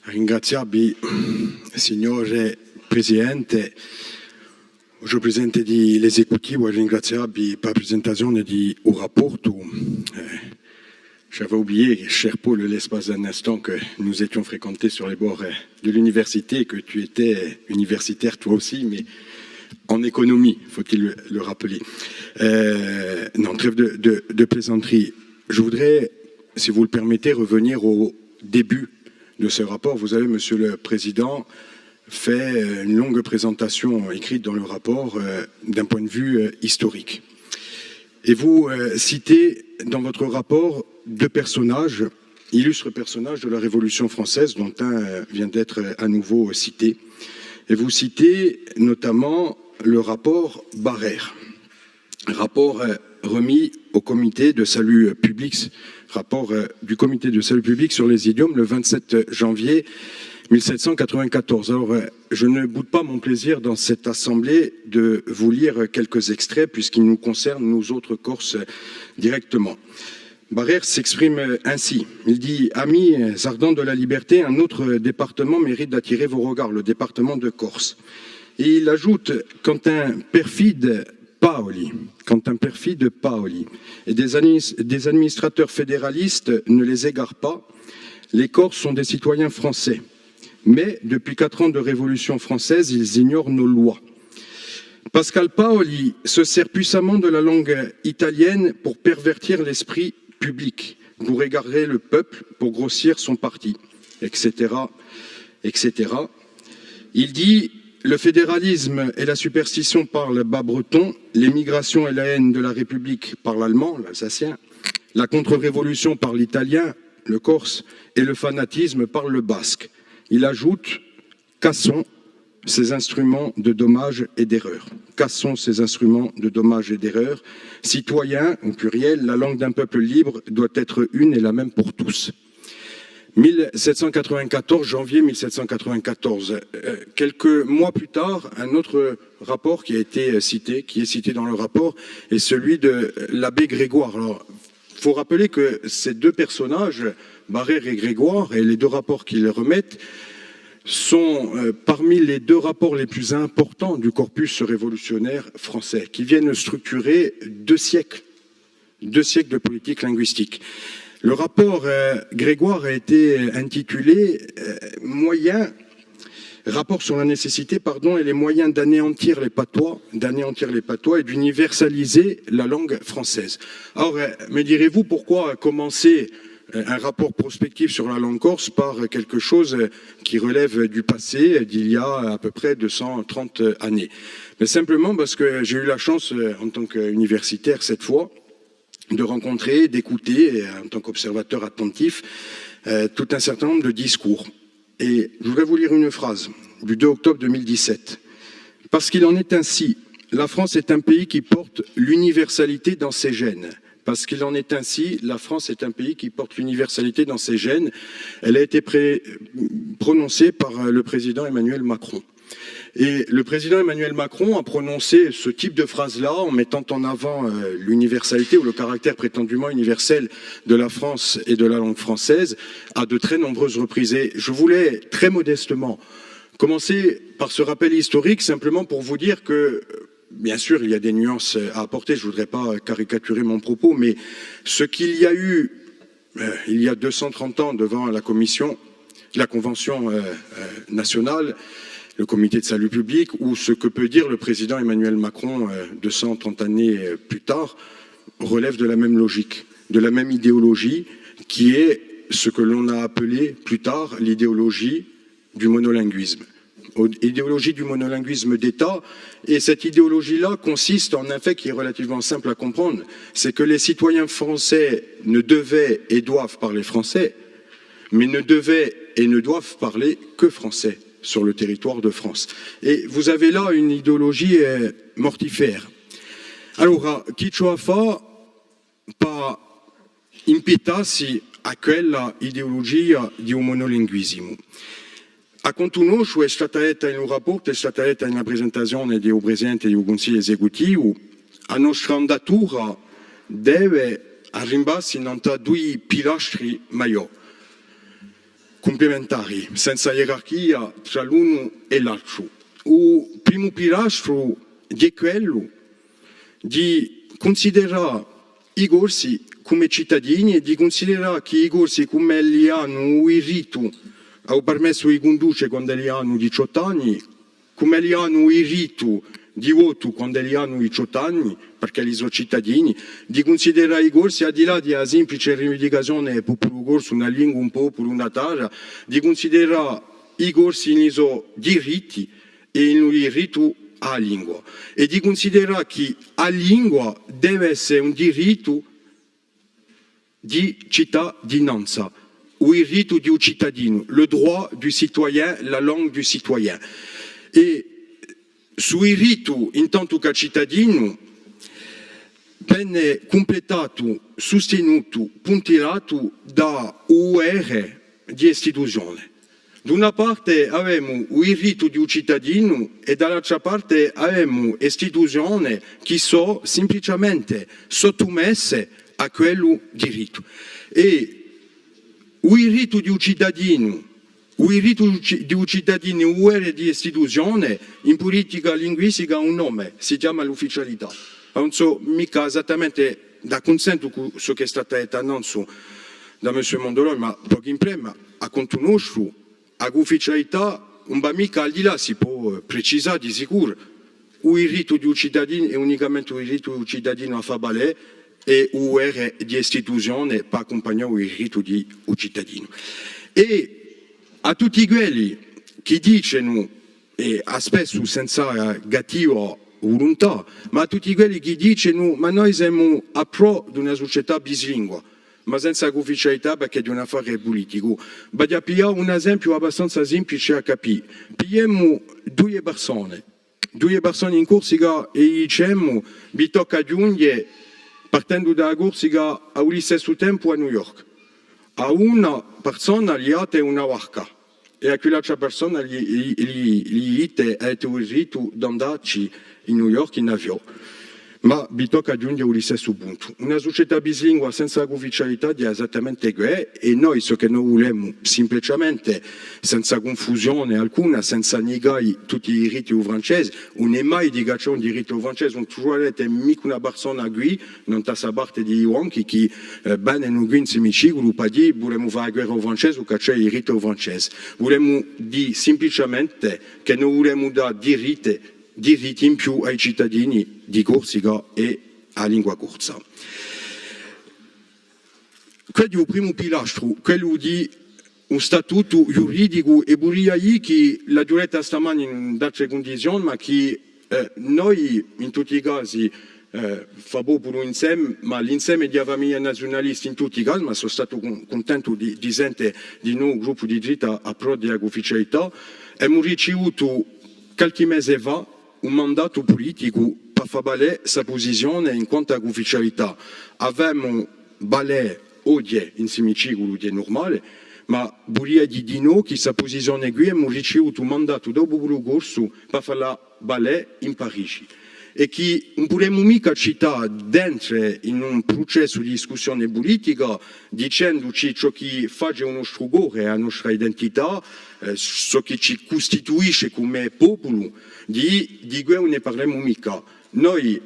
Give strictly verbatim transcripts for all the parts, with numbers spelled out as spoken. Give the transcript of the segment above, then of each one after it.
Ringrazià vi, signore Presidente, o Presidente di l'Esecutivu, è ringrazià vi per a presentazione di u rapportu. Euh, j'avais oublié, cher Paul, l'espace d'un instant que nous étions fréquentés sur les bords, euh, de l'université, que tu étais universitaire toi aussi, mais en économie, faut-il le, le rappeler. Euh, non, trêve de, de, de plaisanterie. Je voudrais, si vous le permettez, revenir au début de ce rapport. Vous avez, Monsieur le Président, fait, euh, une longue présentation écrite dans le rapport, euh, d'un point de vue, euh, historique. Et vous, euh, citez dans votre rapport deux personnages, illustres personnages de la Révolution française, dont un, euh, vient d'être, euh, à nouveau, euh, cité. Et vous citez notamment le rapport Barrère, rapport, euh, remis au comité de salut, euh, public, rapport, euh, du comité de salut public sur les idiomes le vingt-sept janvier mille sept cent quatre-vingt-quatorze. Alors, euh, je ne boude pas mon plaisir dans cette assemblée de vous lire quelques extraits puisqu'ils nous concernent, nous autres Corses, euh, directement. Barrère s'exprime ainsi. Il dit : « Amis ardents de la liberté, un autre département mérite d'attirer vos regards, le département de Corse. » Et il ajoute : « Quand un perfide Paoli, quand un perfide Paoli et des adminis-, des administrateurs fédéralistes ne les égarent pas, les Corses sont des citoyens français. Mais depuis quatre ans de Révolution française, ils ignorent nos lois. Pascal Paoli se sert puissamment de la langue italienne pour pervertir l'esprit public, pour égarer le peuple, pour grossir son parti, et cetera, et cetera. » Il dit : « Le fédéralisme et la superstition parlent bas-breton, l'émigration et la haine de la République parlent allemand, l'alsacien, la contre-révolution parle italien, le corse, et le fanatisme parle le basque. » Il ajoute : « Cassons ces instruments de dommage et d'erreur. Cassons ces instruments de dommage et d'erreur. Citoyens, au pluriel, la langue d'un peuple libre doit être une et la même pour tous. » Mille sept cent quatre-vingt-quatorze, janvier mille sept cent quatre-vingt-quatorze. Euh, quelques mois plus tard, un autre rapport qui a été, euh, cité, qui est cité dans le rapport, est celui de, euh, l'abbé Grégoire. Alors, faut rappeler que ces deux personnages, Barrère et Grégoire, et les deux rapports qu'ils remettent, sont, euh, parmi les deux rapports les plus importants du corpus révolutionnaire français, qui viennent structurer deux siècles, deux siècles de politique linguistique. Le rapport, euh, Grégoire a été intitulé, euh, Moyens, rapport sur la nécessité, pardon, et les moyens d'anéantir les patois, d'anéantir les patois et d'universaliser la langue française. Alors, euh, me direz-vous, pourquoi commencer, euh, un rapport prospectif sur la langue corse par quelque chose, euh, qui relève du passé, euh, d'il y a à peu près deux cent trente années ? Mais simplement parce que j'ai eu la chance, euh, en tant qu'universitaire cette fois, de rencontrer, d'écouter, euh, en tant qu'observateur attentif, euh, tout un certain nombre de discours. Et je voudrais vous lire une phrase du deux octobre deux mille dix-sept. « Parce qu'il en est ainsi, la France est un pays qui porte l'universalité dans ses gènes. Parce qu'il en est ainsi, la France est un pays qui porte l'universalité dans ses gènes. » Elle a été pré-, prononcée par, euh, le président Emmanuel Macron. Et le président Emmanuel Macron a prononcé ce type de phrase-là en mettant en avant, euh, l'universalité ou le caractère prétendument universel de la France et de la langue française à de très nombreuses reprises. Et je voulais très modestement commencer par ce rappel historique, simplement pour vous dire que, bien sûr, il y a des nuances à apporter, je voudrais pas caricaturer mon propos, mais ce qu'il y a eu euh, il y a deux cent trente ans devant la commission, la Convention, euh, euh, nationale, le comité de salut public, ou ce que peut dire le président Emmanuel Macron, euh, deux cent trente années, euh, plus tard, relève de la même logique, de la même idéologie, qui est ce que l'on a appelé plus tard l'idéologie du monolinguisme, idéologie du monolinguisme d'État. Et cette idéologie-là consiste en un fait qui est relativement simple à comprendre, c'est que les citoyens français ne devaient et doivent parler français, mais ne devaient et ne doivent parler que français sur le territoire de France. Et vous avez là une idéologie, euh, mortifère. Allora, chì ci hè à fà pà impittassi à quella ideulugia di u monolinguisimu. À contu nostru, hè stata detta in u raportu, hè stata detta in a presentazione di u Presidente di u Cunsigliu Esecutivu, a nostra andatura deve arrimbassi nant'à dui pilastri maiò. cumplimentari, senza ierarchia trà l'unu è l'altru. U primu pilastru hè quellu di cunsiderà i Corsi cum'è citadini è di cunsiderà chì i Corsi, cum'elli anu u dirittu à u permessu di cunduce quand'elli anu diciottu anni, cum'elli anu u dirittu di votu quand'elli anu diciottu anni, perchè elli sò citadini, di cunsiderà i Corsi, al di là di a simplice rivindicazione di u populu corsu, una lingua, un populu, una tarra, di cunsiderà i Corsi in i so diritti è in u dirittu à a lingua, è di cunsiderà chì a lingua deve esse un dirittu di citadinanza, u dirittu di u citadinu, le droit du citoyen, la langue du citoyen. È stu dirittu, in tantu chè citadinu, vene cumpletatu, sustenutu, puntillatu da u duvere di istituzione. D'una parte avemu u dirittu di u citadinu è da l'altra parte avemu istituzione chì sò simpliciamente sottumesse à quellu dirittu. È u dirittu di u citadinu, u dirittu di u ci-, di u citadinu, u duvere di istituzione, in pulitica linguistica hà un nome, si chjama l'ufficialità. Ùn sò micca esattamente d'accunsentu cù ciò chì hè statu dettu nanzu da Monsieur Mondoloni, ma pocu impreme, à contu nostru, a cuufficialità ùn và micca al di là, si pò, eh, precisà di sicuru. U dirittu di u citadinu hè unicamente u dirittu di u citadinu à fà valè è u duvere di istituzione pà accumpagnà u dirittu di u citadinu. È à tutti quelli chì dicenu, è à spessu senza gattiva vuluntà, ma à tutti quelli chì dicenu: ma noi semu à prò d'una sucetà bislingua, ma senza cuufficialità, perchè hè un affare puliticu. Vogliu piglià un esempiu abbastanza simplice à capì. Pigliemu duie persone, duie persone in Corsica è dicemu: vi tocca à ghjunghje, partendu da a Corsica, à u listessu tempu à New York. À una persona li date una barca è à quill'altra persona li, li, li, li dite: avete u dirittu d'andacci in New York in aviò. Ma vi tocca à ghjunghje à u listessu puntu. Una sucetà bislingua senza cuufficialità hè esattamente què, è noi ciò chì no vulemu simpliciamente, senza cunfusione alcuna, senza nigà tutti i diritti à u francese, ùn hè mai di caccià un dirittu à u francese, ùn truvarete micca una persona quì, nant'à sta parte di i banchi, chì, eh, venenu quì in simiciculu pà dì: vulemu fà a guerra à u francese o caccià i diritti à u francese. Vulemu dì simpliciamente chì no vulemu dà diritti, diritti in più à i citadini di Corsica è à a lingua corsa. Quessu hè u primu pilastru, quellu di un statutu ghjuridicu, è vuleria dì chì l'aghju letta stamani in d'altre cundizioni, ma chì, eh, noi, in tutti i casi, eh, Fà Populu Inseme, ma l'inseme di a famiglia naziunalista in tutti i casi, ma sò statu cun-, cuntentu di, di sente di novu u gruppu di dritta à prò di a cuufficialità, emu ricivutu qualchì mese fà un mandatu puliticu pà fà valè sta pusizione in quantu à a cuufficialità. Avemu valè oghje in simiciculu, hè nurmale, ma vulia dì dinò chì sta pusizione quì emu ricivutu un mandatu da u populu corsu pà falla valè in Parigi. È chì ùn pudemu micca accittà d'entre in un prucessu di discussione pulitica dicenduci ciò chì face u nostru core, a nostra identità, eh, ciò chì ci custituisce cum'è populu, di, di què ùn ne parlemu micca. Noi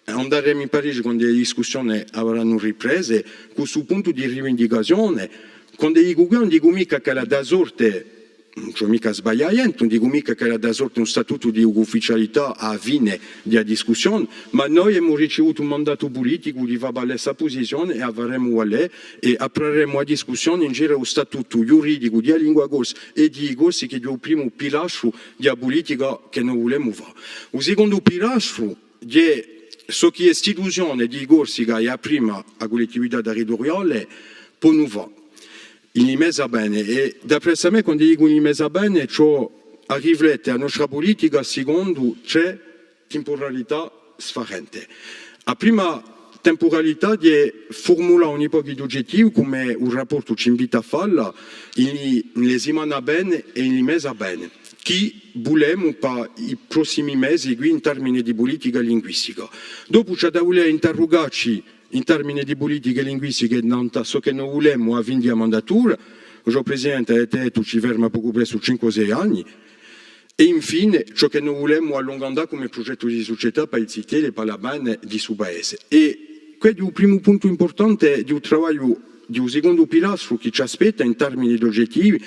andaremu in Parigi quand'è e discussione avaranu riprese, cù stu puntu di rivindicazione. Quand'e dicu què, ùn dicu micca ch'ella dà sorte, ùn ci hè micca à sbaglià, ùn dicu micca ch'ella dà sorte un statutu di ufficialità à a fine di a discussione, ma noi emu ricivutu un mandatu puliticu di fà valè sta pusizione è a faremu valè è apraremu a discussione in giru à u statutu ghjuridicu di a lingua corsa è di i Corsi, chì hè u primu pilastru di a pulitica chì no vulemu fà. U sicondu pilastru hè ciò chì e istituzione di Corsica è a prima a Cullettività Territuriale ponu fà in i mesi à vene. È d'appressu à mè, quand'e dicu in i mesi à vene, ci hè à riflette a nostra pulitica sicondu trè timpuralità sfarente. A prima timpuralità hè furmulà un pocu d'ugettivi, cum'è u rapportu ci invita à falla, in i, in e simane à vene è in i mesi à vene. Chì vulemu pà i prossimi mesi quì in termini di pulitica linguistica? Dopu ci hè da vulè interrugacci in termini di pulitiche linguistiche nant'à ciò chì no vulemu à a fine di a mandatura, O sgiò Presidente, avete dettu, ci ferma pocu pressu cinque o sei anni. È infine, ciò chì no vulemu à longu andà cum'è prughjettu di sucietà pà i zitelli è pà l'avvene di stu paese. È quessu hè u primu puntu impurtante di u travagliu di u sicondu pilastru chì ci aspetta in termini d'ugettivi,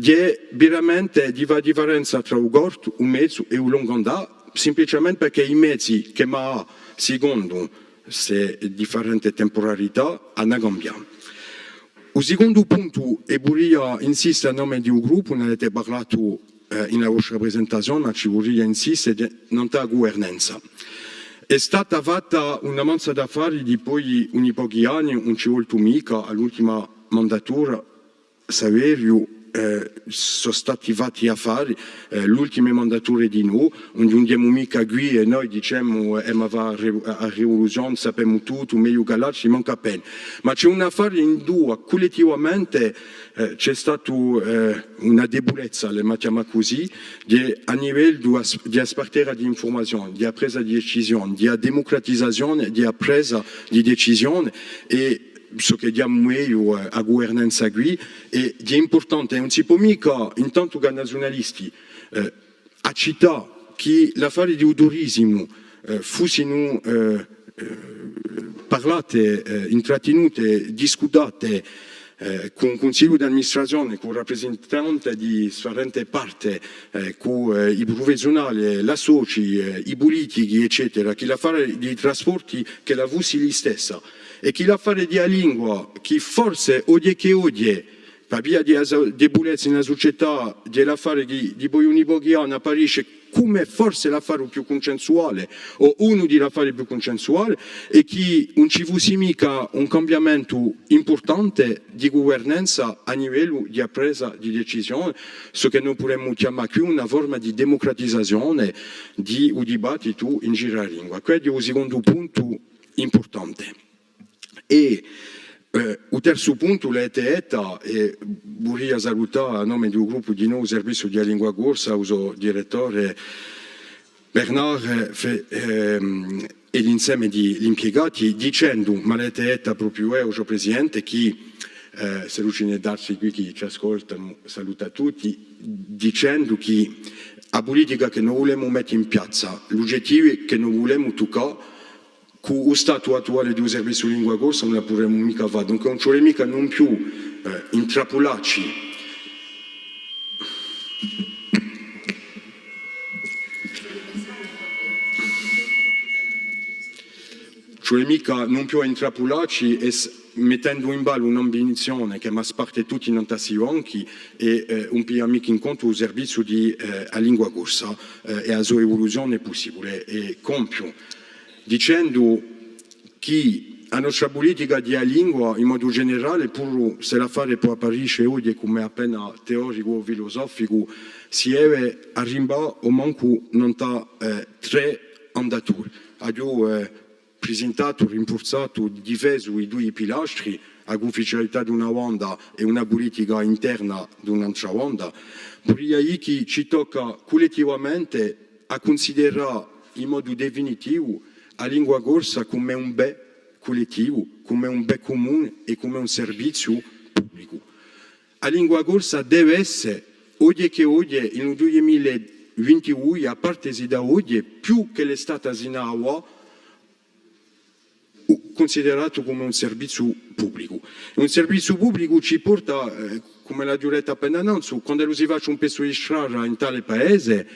hè veramente di fà a differenza trà u cortu, u mezu è u longu andà, simpliciamente perchè i mezi ch'emu à, sicondu sse differente timpuralità, anu à cambià. U sicondu puntu, è vuleria insiste à nome di u gruppu, n'avete parlatu, eh, in a vostra presentazione, ma ci vuleria insiste, hè nant'à a guvernanza. Hè stata fatta una manza d'affari dipoi uni pochi anni, ùn ci voltu micca, à l'ultima mandatura, Saveriu, eh, sò stati fatti affari, eh, l'ultime mandature dinò, ùn ghjunghjemu micca quì è noi dicemu, eh, emu à fà a re-, a rivuluzione, sapemu tuttu, megliu chè l'altri, mancu appena. Ma ci hè un affare induva, cullettivamente, eh, ci hè statu, eh, una debulezza, l'emu à chjamà cusì, di, à livellu di a s-, di a spartera di infurmazione, di a presa di decisione, di a demucratizazione, di a presa di decisione, è ciò chì chjamu eiu, eh, a guvernanza quì, è hè impurtante, ùn si pò micca, intantu chè naziunalisti, eh, accittà chì l'affari di u turisimu, eh, fussinu, eh, eh, parlate, eh, intrattinute, discutate, eh, cù un cunsigliu d'amministrazione, cù raprisentante di sfarente parte, eh, cù, eh, i prufessiunali, l'associ, eh, i pulitichi, eccetera, chì l'affare di i trasporti ch'ella fussi listessa, è chì l'affare di a lingua, chì forse oghje chè oghje, pà via di a so-, debulezza in a sucietà, di l'affare chì dipoi uni pochi anni apparisce cum'è forse l'affare u più cunsensuale, o unu di l'affari più cunsensuali, è chì ùn ci fussi micca un cambiamentu impurtante di guvernanza à livellu di a presa di decisione, ciò chì no pudemu chjamà quì una forma di demucratizazione di u dibattitu in giru à a lingua. Quessu hè u sicondu puntu impurtante. È, eh, u terzu puntu, l'avete detta, è vuleria salutà à nome di u gruppu dinò u serviziu di a lingua corsa, u so direttore Bernard, eh, fe-, ehm, è l'inseme di l'impiegati, dicendu, ma l'avete detta propiu eiu, o sgiò Presidente, chì, eh, s'ellu ci n'hè d'altri quì chì ci ascoltanu, salutu à tutti, dicendu chì a pulitica chì no vulemu mette in piazza, l'ugettivi chì no vulemu tuccà, cù u statu attuale di u serviziu lingua corsa ùn la pudemu micca fà. Dunque ùn ci vole micca nò più, eh, intrappulacci. Ci vole micca nò più intrappulacci è s-, mettendu in ballu un'ambizione chì emu à sparte tutti nant'à sti banchi è, eh, ùn piglia micca in contu u serviziu di, eh, a lingua corsa, eh, è a so evuluzione pussibule è compiu. Dicendu chì a nostra pulitica di a lingua, in modu generale, puru s'è l'affare pò apparisce oghje cum'è appena teoricu o filusoficu, si deve arrimbà omancu nant'à, eh, trè andature. Aghju, eh, prisintatu, rinfurzatu, difesu i dui pilastri, a cuufficialità d'una banda è una pulitica interna d'un'antra banda. Vuleria dì chì ci tocca cullettivamente à cunsiderà in modu definitivu a lingua corsa cum'è un bè cullettivu, cum'è un bè cumune è cum'è un serviziu publicu. A lingua corsa deve esse, oghje chì oghje, in u dui mila è vintidui, à partesi da oghje, più ch'ella hè stata sin'à avà, u-, cunsideratu cum'è un serviziu publicu. È un serviziu publicu ci porta, eh, cum'è l'aghju dettu appena nanzu, quand'ellu si face un pezzu di strada in tale paese,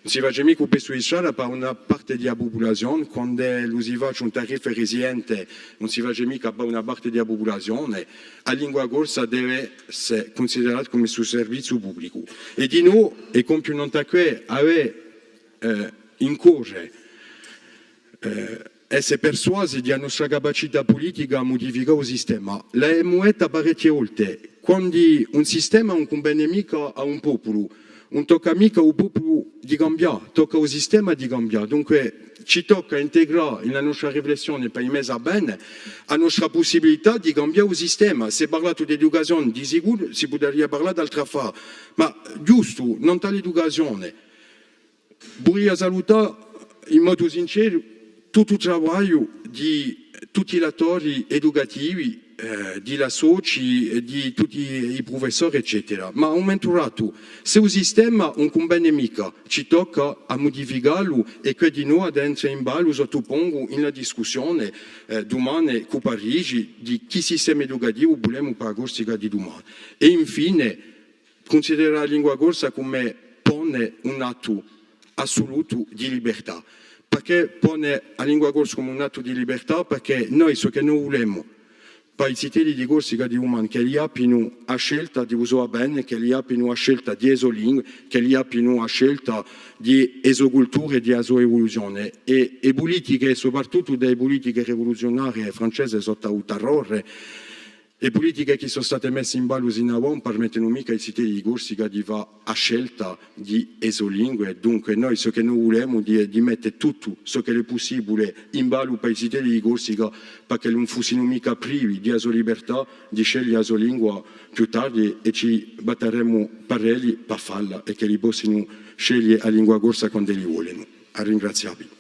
ùn si face micca un pezzu di strada pà una parte di a pupulazione, quand'ellu si face un tariffu residente, ùn si face micca pà una parte di a pupulazione, a lingua corsa deve esse cunsiderata cum'è un serviziu publicu. È dinò, è compiu nant'à què, avè, eh, in core, eh, esse persuasi di a nostra capacità pulitica à mudificà u sistema. L'avemu detta parechje volte, quandu un sistema ùn cunvene micca à un populu, ùn tocca micca à u populu di cambià, tocca à u sistema di cambià. Dunque, ci tocca à integrà in a nostra riflessione pà i mesi à vene a nostra pussibilità di cambià u sistema. S'hè parlatu d'educazione, di sicuru si pudaria parlà d'altri affari, ma ghjustu, nant'à l'educazione, vuleria salutà in modu sinceru tuttu u travagliu di tutti l'attori educativi, eh, di l'associ, eh, di tutti i prufessori, eccetera. Ma à un mumentu datu, s'è u sistema ùn cunvene micca, ci tocca à mudificallu è quì dinò hà da entre in ballu, sottupongu, in a discussione, eh, dumane cù Parigi, di chì sistema educativu vulemu pà a Corsica di dumane. È infine, cunsiderà a lingua corsa cum'è pone un attu assulutu di libertà. Perchè pone a lingua corsa cum'è un attu di libertà? Perchè noi ciò chì no vulemu pà i zitelli di Corsica di dumane, ch'elli appinu a scelta di u so avvene, ch'elli appinu a scelta di e so lingue, ch'elli appinu a scelta di e so culture è di a so evoluzione. È, è pulitiche, soprattuttu da e pulitiche rivuluziunarie francese sottu à u terrore, e pulitiche chì sò state messe in ballu sin'avà ùn permettenu micca à i zitelli di Corsica di fà a scelta di e so lingue. Dunque, noi ciò chì no vulemu hè di, di mette tuttu ciò ch'ellu hè pussibule in ballu pà i zitelli di Corsica, perch'elli ùn fussinu micca privi di a so libertà di sceglie a so lingua più tardi, è ci batteremu per elli, per falla, è ch'elli possinu sceglie a lingua corsa quand'elli volenu. À ringrazià vi.